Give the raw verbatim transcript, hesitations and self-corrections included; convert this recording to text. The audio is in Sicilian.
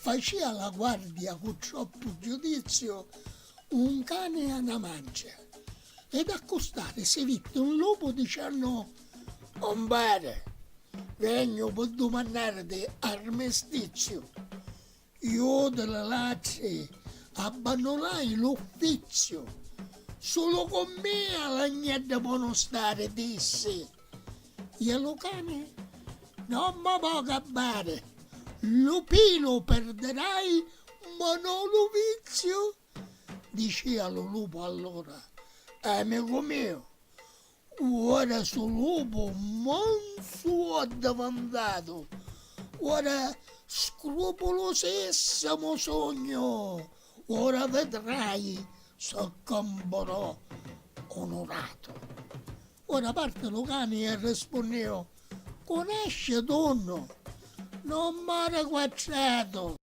facìa la guardia cu troppu giudiziu un cani a na mancia, ed accustari si vitti un lupu dicennu: "Compare, vegnu pi dumannariti armistiziu. Iu di li latri abbannunai l'uffiziu. Sulu cu mia l'agneddi ponu stari", dissi. E lu cani: "Non mi vo' gabbari, lu pilu perdirai, ma no lu viziu." Dicìa lu lupu allura: "Amicu miu, ora su lupu mansu addivintatu, ora scrupulusìssimu sugnu, ora vidrai si camparò onuratu." Ora parti lu cani e rispunnìu: "Cunesci tunnu, non m'ari quattratu."